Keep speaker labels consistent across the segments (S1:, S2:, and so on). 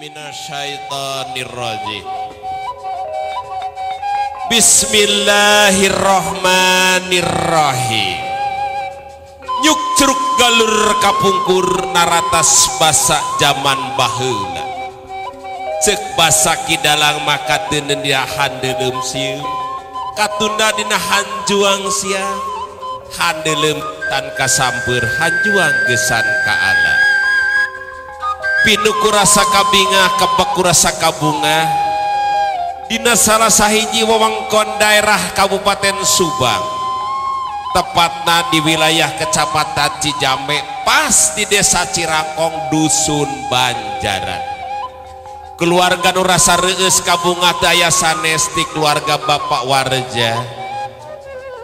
S1: Minasyaitonirrajim. Bismillahirrahmanirrahim. Nyuk ceruk galur kapungkur naratas basa jaman baheula. Ceuk basa kidalang maka teu nendia handeuleum sieun. Katunda dina hanjuang sia. Handeuleum tan kasampeur hanjuang gesan ka ala. Pinu kurasa kabingah kebek kurasa kabunga dina salah sahiji wewengkon daerah Kabupaten Subang, tepatna di wilayah Kecamatan Cijambe, pas di Desa Cirangkong, Dusun Banjaran. Keluarga nu rasa reueus kabungah teu aya sanes ti keluarga Bapak Warja.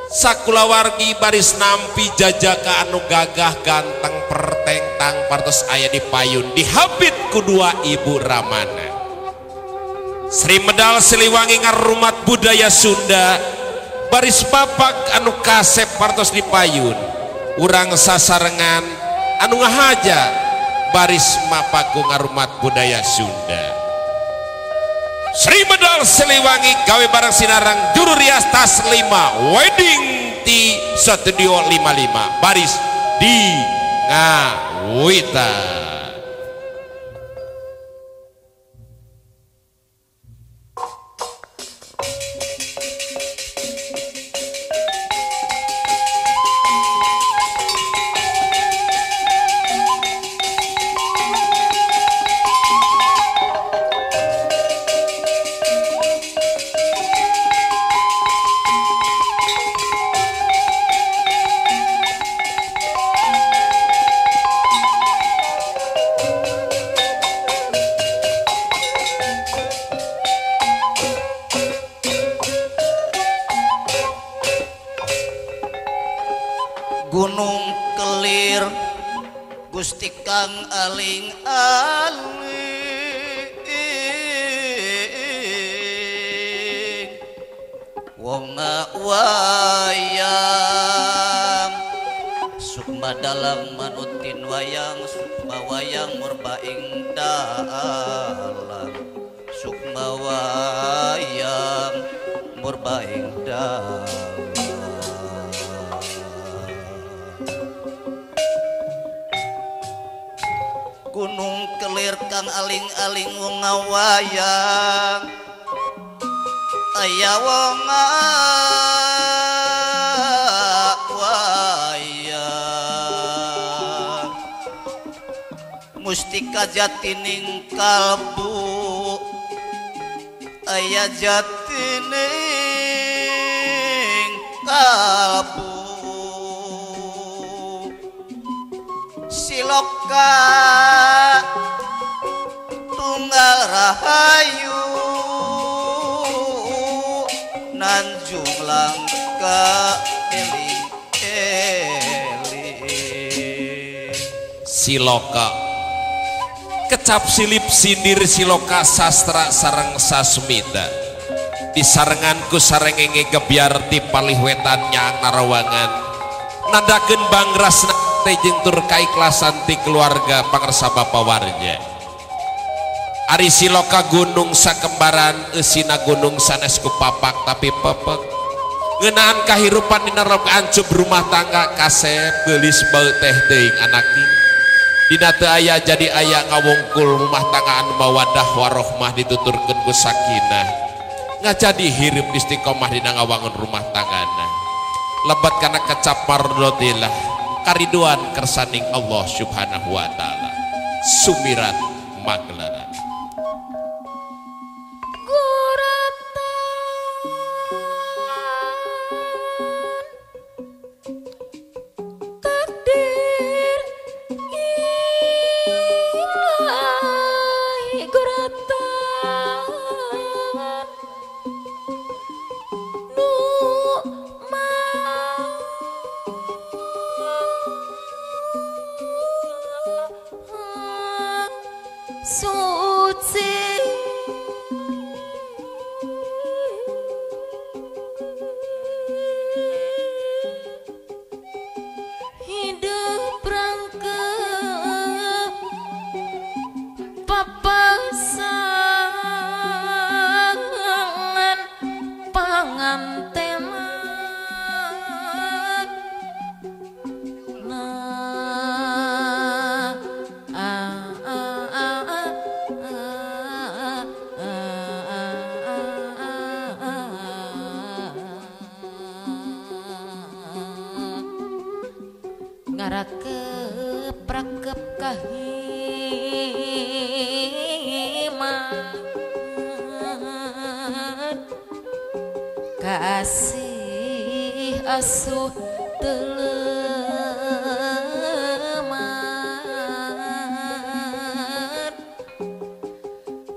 S1: Sakulawargi baris nampi jajaka anu gagah ganteng pertengtang partos aya di payun dihabit ku dua ibu ramana. Sri Medal Siliwangi ngarumat budaya Sunda baris bapak anu kasep partos di payun urang sasarengan anu ngahaja baris mapaku ngarumat budaya Sunda. Sri Medal Siliwangi gawe barang sinarang juru rias tas 5 wedding di studio 55 baris di Ngawitan.
S2: Gunung Kelir Gusti Kang aling aling wong wayang sukma dalang manutin wayang sukma wayang murba ing dalang sukma wayang murba ing dalang. Gunung Kelir kang aling-aling wong ngawayang aya wong ngawayang mustika jatining kalbu aya jatining kalbu siloka tunggal rahayu nanjung langka eling eling.
S1: Siloka kecap silip sindir siloka sastra sareng sasmita disarengan ku sarengenge gebyar ti palih wetan nyaang narawangan nandakeun bangrasna jeung tur kaikhlasan ti keluarga pangersa Bapa Warja. Ari siloka gunung sakembaran eusina gunung sanes ku papak tapi pepek ngeunaan kahirupan dina rok ancup rumah tangga kasep geulis bau teh teuing anak dina teu aya jadi aya ngawungkul rumah tangga anu mawadah warohmah dituturkeun ku sakinah ngajadi hirup istiqomah dina ngawangun rumah tanggana lebat kana kecap mardotillah kariduan kersaning Allah Subhanahu wa taala. Sumirat magelaran.
S3: Takdir ilahi guratan nu suci. Ngarakep-rakep kahiman kasih asuh teleman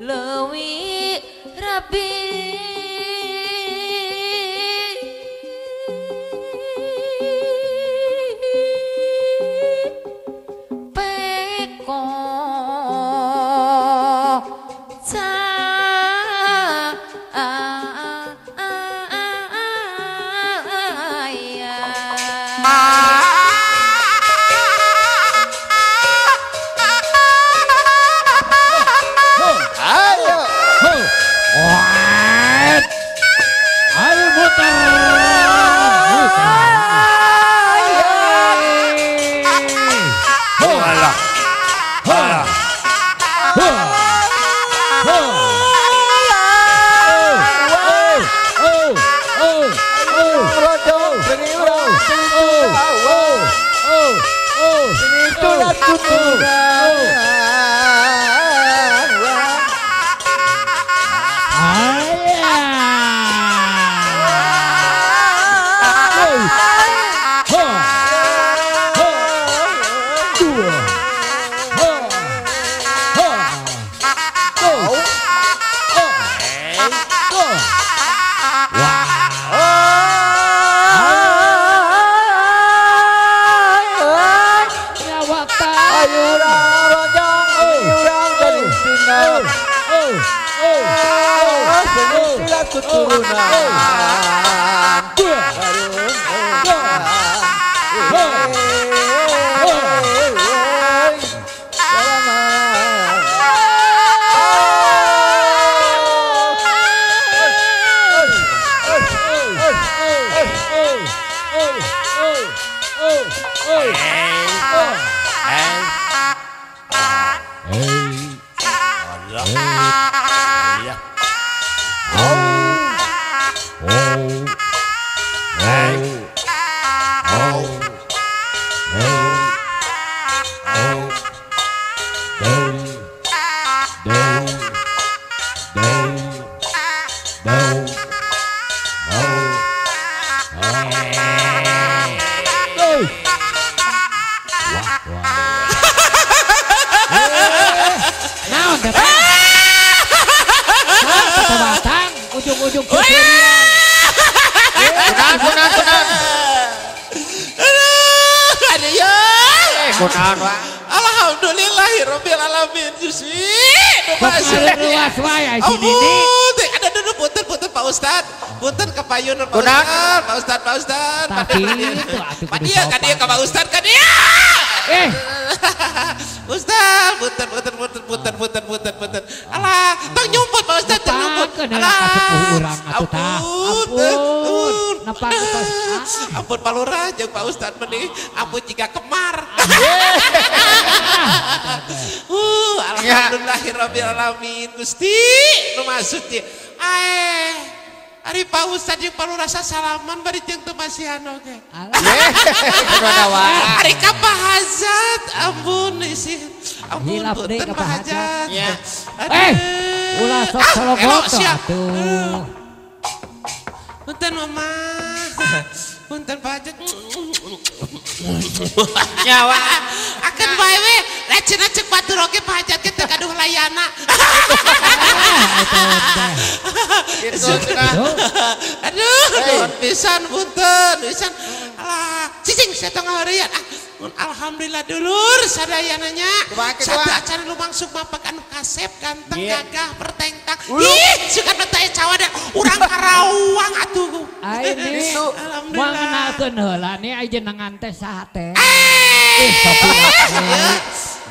S3: leuwih rabi
S1: Pak Ustad. Pak dia kan dia ke Pak Ustad kan dia. Ustad, punten. Alah, tong nyumput Pak Ustad, tong nyumput. Alah, ampun. Ampun Pak Lurah jeung Pak Ustad meni, ampun jika kemar. Alhamdulillahirabbil alamin. Gusti, nu maksud ieu. Ari Pak Ustad jeung Pak Lurah salaman bari jeung teu masihan oge. Ari ka Pak Hajat, ampun isih. Ampun punten Pak Hajat.
S4: Ulah sok sologot atuh.
S1: Punten Mama. Punten Pak Hajat.
S2: Nyawa.
S1: Akan bae we, cenah cek batur oge Pak Hajat ge teu gaduh layana. Aduh, nuhun pisan punten, pisan. Alah, cicing saya tong ngaheureuyan. Alhamdulillah dulur sadayana nya. Satu acara lumangsung bapak anu kasep ganteng gagah pertengtang. Ih, suka mah teh cawadan urang Karawang atuh.
S4: Ai ni. Moal ngenalkeun heula ni ai jenengan teh saha teh?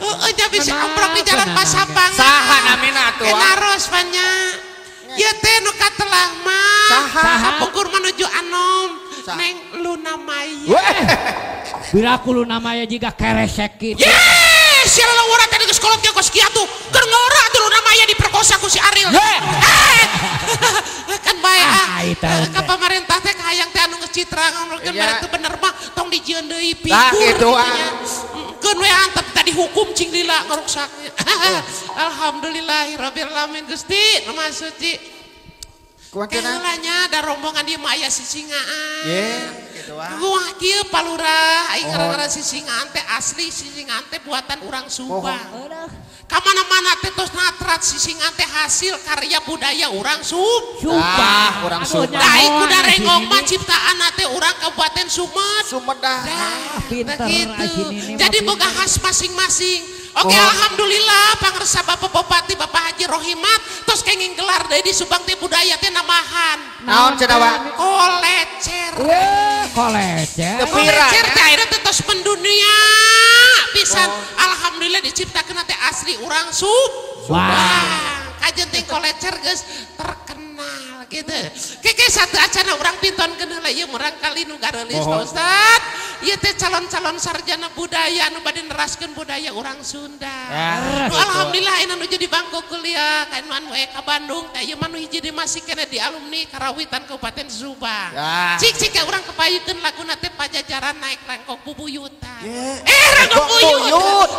S1: Heeh, nya bisa amprok di jalan Pasapang.
S2: Saha namina atuh?
S1: Enaros panya. Ieu teh nu katelah mah. Saha pukur menuju Anom. Neng Luna Maya.
S4: Bila ku Luna Maya jiga keresek kitu.
S1: Ye, sia lalawara tadi geus kolot ge kos kieu atuh. Keur ngora atuh Luna Maya diperkosa ku si Ariel. Kan bae ah. Ka pamarentah teh hayang teh anu geus citra ngomongkeun barang teu bener mah tong tong dijieun deui figur
S5: gitu
S1: nya. Keun we antep tadi hukum cing lila ngaruksaknya. Alhamdulillahirabbil alamin Gusti nu Maha Suci. Kumaha nya da rombongan ieu mah aya sisingaan.
S5: Ye, kitu ah.
S1: Wah kieu Pak Lurah, aing ngaran-ngaran sisingaan teh asli sisingaan teh buatan urang Subang. Ka mana-mana teh tos natrat sisingaan teh hasil karya budaya urang Subang.
S5: Urang Subang.
S1: Da aing kuda rengong mah ciptaan teh urang Kabupaten Sumed.
S5: Sumedang.
S4: Pinter
S1: gitu. Jadi boga khas masing-masing. Oke, alhamdulillah pangersa Bapak Bupati Bapak Haji Rohimat tos kenging gelar deui di Subang teh budaya teh namahan.
S5: Naon cenah Pak?
S1: Kolecer.
S4: Kolecer.
S1: Kolecer teh ayeuna teh tos mendunia pisan. Alhamdulillah diciptakeun teh asli urang Subang. Kajen teh kolecer geus terkenal gitu. Keke satu acana urang pintonkeun heula ieu murang kali nu gareulis Pak Ustad. Ieu teh calon-calon sarjana budaya anu bade neraskeun budaya urang Sunda. Nu alhamdulillah ayeuna nuju di bangku kuliah ka anu aya ka Bandung teh ieu mah nu hiji deui masih keneh di alumni Karawitan Kabupaten Subang. Cik cik urang kepayukeun laguna teh Pajajaran naik rangkong bubuyutan. Rangkong buyut.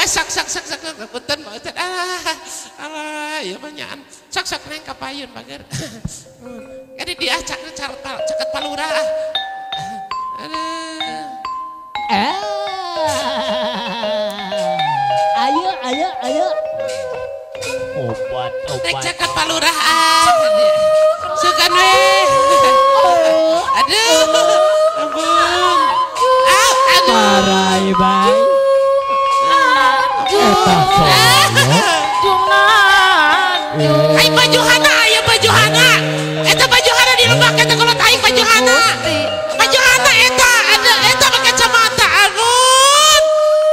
S1: Sok sok sok sok punten Pak Ustad. Alah ieu mah nyaan. Sok sok neng kapayun bager. Jadi diacak caket Pak Lurah. Aduh.
S4: Ayo ayo ayo. Obat obat.
S1: Nek caket Pak Lurah ah. Sugan we. Aduh. Ampun. Aduh.
S4: Barai bai. Eta sono.
S1: Ai baju hana, aya baju hana. Eta baju hana di lebak eta kalau aing baju hana. Baju hana eta, ada eta pakai kacamata. Ampun.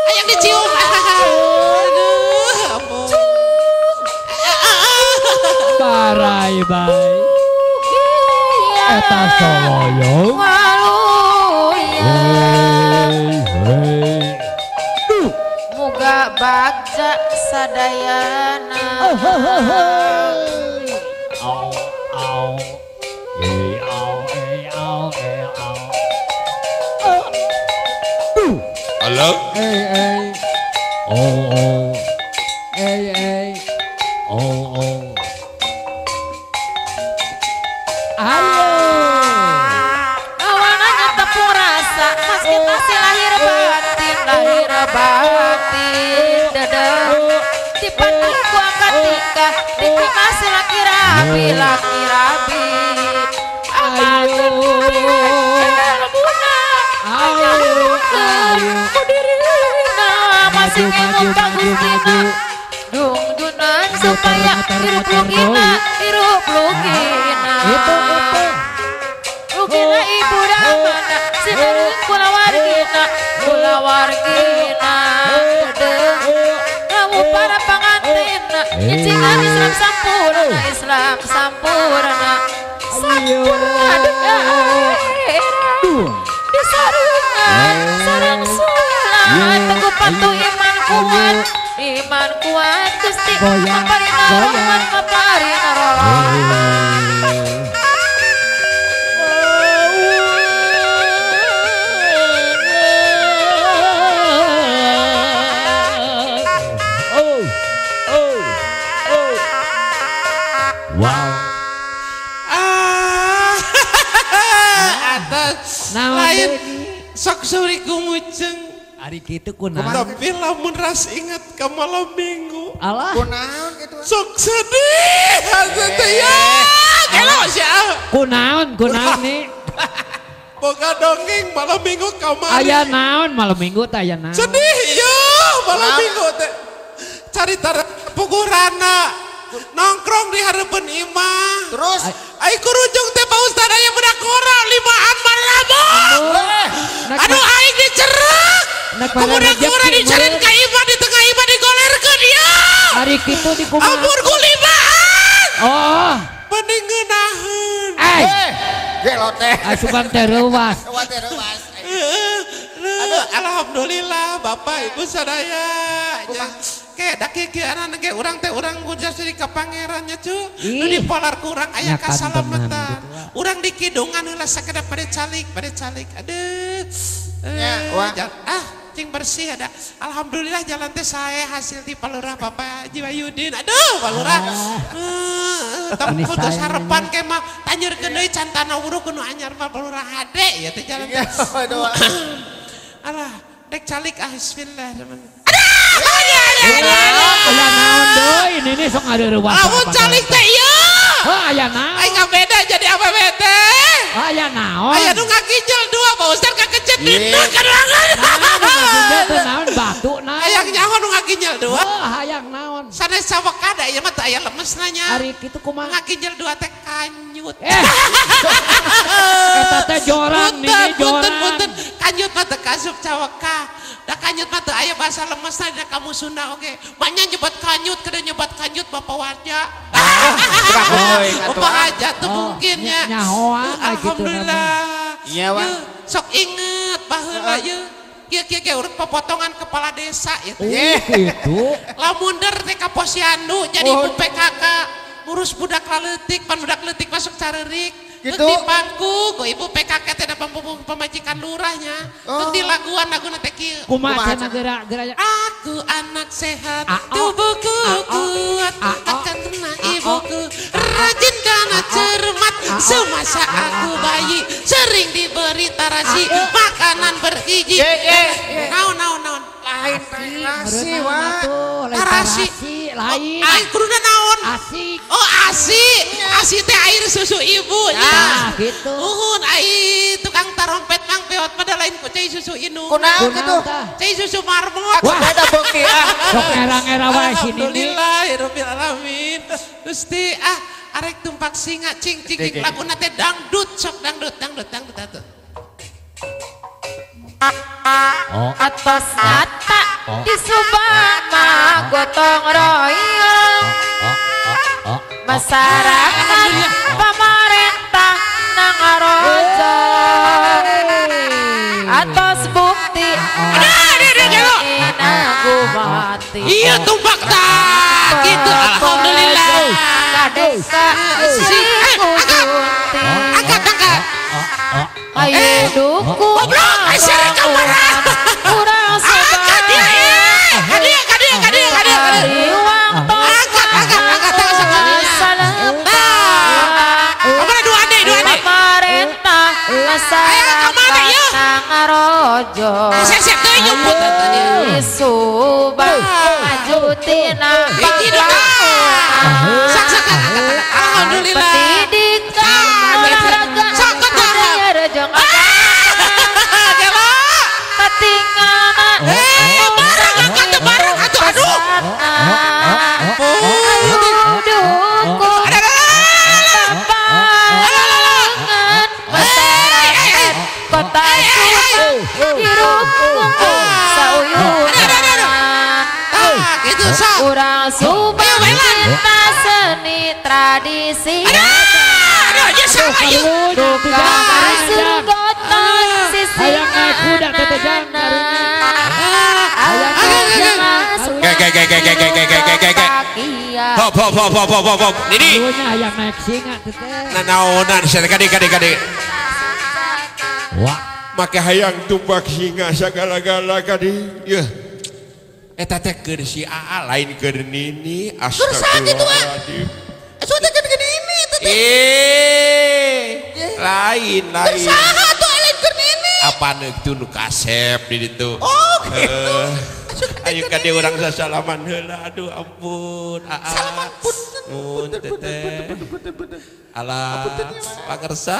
S1: Hayang dicium. Aduh, ampun.
S4: Barai bai. Eta soloyo.
S3: Muga bagja sadayana.
S4: Au au e au e au e au.
S1: Halo.
S4: E e oh oh e e oh oh. Ayo.
S3: Awananya tepung rasa meski masih lahir batin dedeh. Dipandang ku angkat tingkah diterima si laki rabi laki rabi.
S4: Ayo. Ayo.
S3: Kudirina masih ngemuk ka Gustina. Dung dunan supaya hirup lugina hirup lugina.
S4: Itu itu.
S3: Lugina ibu ramana si bareng kulawargina kulawargina dedeh. Kamu para pangantina nyicingan Islam sampurna Islam sampurna sampurna dunia akhirat disarungan sarang sulat teguh patuh iman kuat Gusti maparina rahmat maparina rahmat.
S4: Wow.
S1: Atas lain sok suri gumuceng.
S4: Ari kitu kunaon?
S1: Tapi lamun ras ingat ka malam minggu.
S4: Alah.
S5: Kunaon kitu?
S1: Sok sedih hate teh ya. Gelo sia.
S4: Kunaon kunaon nih?
S1: Boga dongeng malam minggu kamari.
S4: Aya naon malam minggu teh aya naon?
S1: Sedih ya malam minggu teh. Carita pugurana. Nongkrong di hareupeun imah.
S5: Terus
S1: ai kurujung teh Pak Ustad aya budak korang limaan marabok. Aduh aing dicerek. Ku budak korang dicerit ka imah di tengah imah digolerkeun ieu.
S4: Ari kitu di kumaha?
S1: Ampun ku limaan.
S4: Oh.
S1: Mending ngeunaheun.
S4: Eh.
S5: Gelo teh.
S4: Asupan teh reuwas.
S5: Asupan teh reuwas.
S1: Aduh alhamdulillah Bapak Ibu sadaya. Ke da kieu kieu ge urang teh urang gujas di ka pangerannya cu. Nu dipolar ku urang aya kasalamatan. Urang di kidungan heula sakedap pada calik, pada calik. Aduh.
S5: Ya, wah.
S1: Ah, cing bersih ada. Alhamdulillah jalan teh sae hasil di Palurah Bapak Haji Wahyudin. Aduh, Palurah. Tong putus harapan ke mah tanyurkeun deui can tanah uruk nu anyar mah Palurah hade ya teh jalan teh. Alah, dek calik ah bismillah. Aduh,
S4: aya naon deui nini sok ngareurewas.
S1: Lamun calik teh ieu.
S4: Heuh aya naon?
S1: Aing ngabeda jadi apa teh?
S4: Aya naon?
S1: Aya nu ngaginjel dua Pak Ustaz kakecet dinding kadangan.
S4: Naon batu naon?
S1: Hayang nyaho nu ngaginjel dua.
S4: Heuh hayang naon?
S1: Sanes sawekada ieu mah teu aya lemesna nya.
S4: Ari kitu kumaha?
S1: Ngaginjel dua teh kanyut.
S4: Eta teh jorang nini jorang.
S1: Punten punten kanyut mah teu kasup caweka. Da kanyut mah teu aya bahasa lemesna dina kamu Sunda oge. Manya nyebat kanyut kada nyebat kanyut Bapak Warja. Bapak aja tuh mungkinnya. Alhamdulillah.
S5: Iya, Wak.
S1: Sok inget baheula ieu. Kieu-kieu ge urut pepotongan kepala desa ya teh.
S4: Gitu.
S1: Lamun der teh ka posyandu jadi ibu PKK ngurus budak leutik, pan budak leutik masuk careurik.
S5: Gitu.
S1: Di pangku ku ibu PKK teh da pemajikan lurahnya. Terus di laguan laguna teh kieu.
S4: Kumaha cenah geura-geura?
S1: Aku anak sehat, tubuhku kuat, karena ibuku rajin dan cermat. Semasa aku bayi sering diberi tarasi makanan bergizi. Naon naon naon.
S5: Lain tarasi wah.
S1: Tarasi
S4: lain.
S1: Aing kuduna naon?
S4: Asik.
S1: Oh asi. Asi teh air susu ibu nya.
S4: Gitu.
S1: Uhun ai tukang tarompet mang peot pada lain ku cai susu indung.
S5: Kunaon kitu?
S1: Cai susu marmot.
S5: Wah, beda beuki ah.
S4: Sok era-era wae si Nini.
S1: Alhamdulillahirabbil alamin. Gusti ah arek tumpak singa cing cing cing laguna teh dangdut sok dangdut dangdut dangdut atuh.
S3: Atos nata di Subang mah gotong royong masyarakat pemerintah nangarojo atos bukti mati.
S1: Iya tumpak tak gitu alhamdulillah.
S3: Kadesa si kuduti.
S1: Angkat angkat.
S3: Ayo dukung.
S1: Goblok, aisyah kamar.
S3: Kurang
S1: angkat dia. Kadieu kadieu kadieu kadieu. Angkat angkat angkat angkat. Kamana dua ade dua ade.
S3: Pemerintah masyarakat nangarojo.
S1: Sesek teu nyumput atuh dia.
S3: Subang maju tina.
S1: Sak sak alhamdulillah.
S3: Pendidikan olahraga budaya rejong ketinggalan.
S1: Bareng angkat bareng atuh aduh.
S3: Ayo dukung papangan masyarakat kota Subang hirup sauyunan. Urang Subang cinta seni tradisi. Duka surgotan sisi
S1: Hop hop hop hop hop hop. Nini. Nanaonan kade kade kade.
S4: Wah,
S1: make hayang tumpak singa sagala-gala kade. Yeuh. Eta teh keur si Aa lain keur Nini. Astagfirullahaladzim.
S5: Sudah keur Nini itu teh.
S1: Lain lain.
S5: Saha atuh lain keur Nini?
S1: Apaan itu nu kasep di ditu.
S5: Oh gitu.
S1: Ayo kade urang sasalaman heula aduh ampun Aa.
S5: Salaman punten punten punten.
S1: Alah pangersa.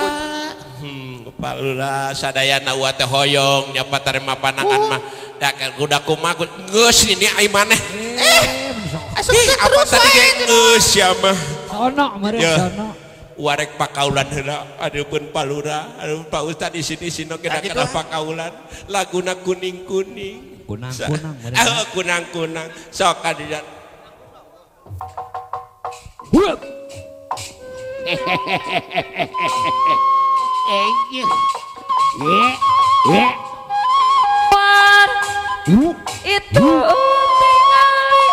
S1: Palura sadayana uwa teh hoyong nyapa tarima panangan mah. Da kuda kumaha geus nini ai maneh. Apa tadi ge geus ya mah.
S4: Sono meureun sono.
S1: Warek pakaulan heula aduh palura aduh Pak Ustad di sini sino kena kena pakaulan laguna kuning-kuning.
S4: Kunang-kunang
S1: kunang-kunang sok kadieu.
S4: Hup.
S3: Itu tinggali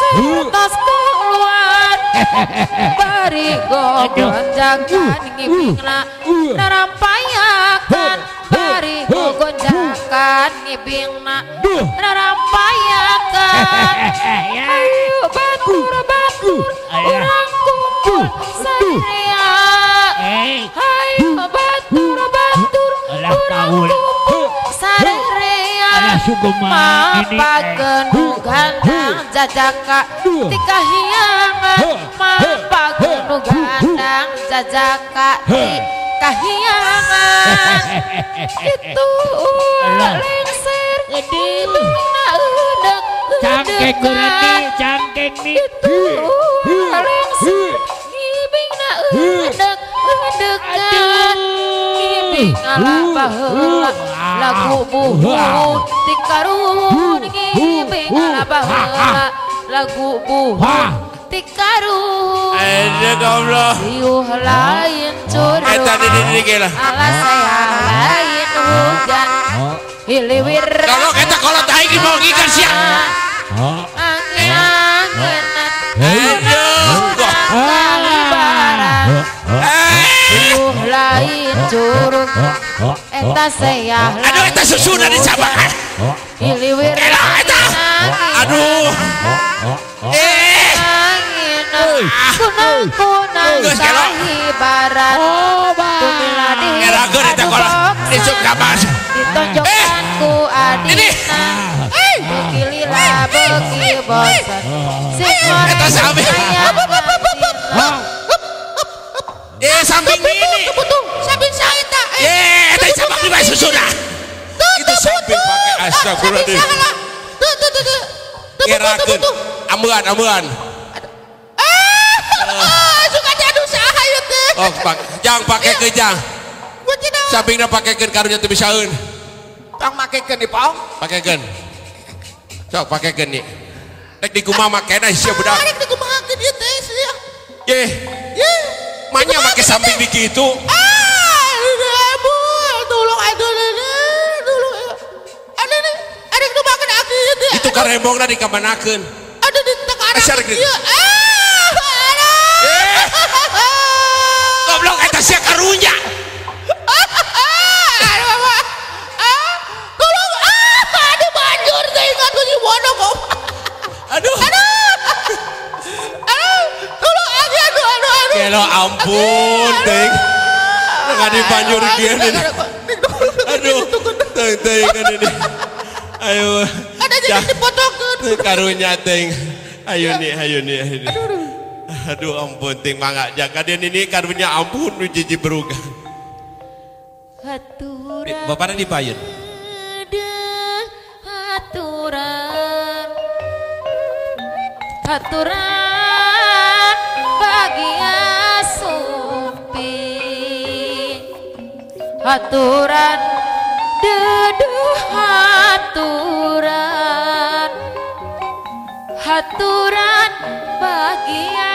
S3: Lengser tos keluar bari gogonjakan ngibingna narampayakan bari gogonjakan ngibingna narampayakan ayo batur batur urang kumpul saria ayo batur batur urang kumpul saria mapakeun nu gandang jajaka ti kahiyangan mapakeun nu gandang jajaka ti kahiyangan itu lengser ngibingna eudek
S4: cangkeng gureni cangkeng nih
S3: itu lengser ngibingna eudek eudekan ngibing ala baheula lagu buhun ti karun ngibing ala baheula lagu buhun ti karun
S1: aduh goblok
S3: riuh lain curug
S1: eta di dieu lah
S3: ala saya lain hujan hiliwir
S1: kalau eta kolot aing dimongikan sia
S3: angin-anginan
S1: aduh
S3: kali riuh lain curug eta saya
S1: aduh eta susuna dicabakan
S3: hiliwir
S1: eta aduh
S3: kunang-kunang sahibaran tumiladi
S1: ngerageun eta kolot disuk ka mas
S3: ditonjokkan ku adina beuki lila beuki bosen
S1: eta samping samping ini
S5: samping saya eta
S1: eta sabak di bae susuna itu samping pakai astagfirullahaladzim
S5: tuh tuh tuh
S1: ngerageun ambean ambean
S5: suka aduh saha ieu teh
S1: oh jang pakekeun jang sampingna pakekeun karunya teu bisaeun
S5: tong makekeun di pong
S1: pakekeun sok pakekeun nih rek dikumaha makena sia budak
S5: rek dikumahakeun ieu teh sia
S1: ye
S5: ye
S1: manya make samping di kitu
S5: ah tolong aduh tolong aduh arek kumahakeun aki ieu teh
S1: itu karembongna dikamanakeun
S5: aduh di tengah ieu
S1: goblok eta sia karunya
S5: tolong aduh banjur teh ingat ku si bodoh kok
S1: aduh
S5: aduh tolong aki aduh aduh aduh
S1: gelo ampun teh ngadi banjur kieu ini aduh teh teh kan ini ayo
S5: ada jadi dipotokeun
S1: karunya teh ayo nih ayo nih ayo nih aduh ampun ting mangga jaga dia ini karunya ampun nu jiji beruga
S3: haturan
S1: bapakna di payun
S3: haturan haturan bagia sumping haturan deduh haturan haturan bagia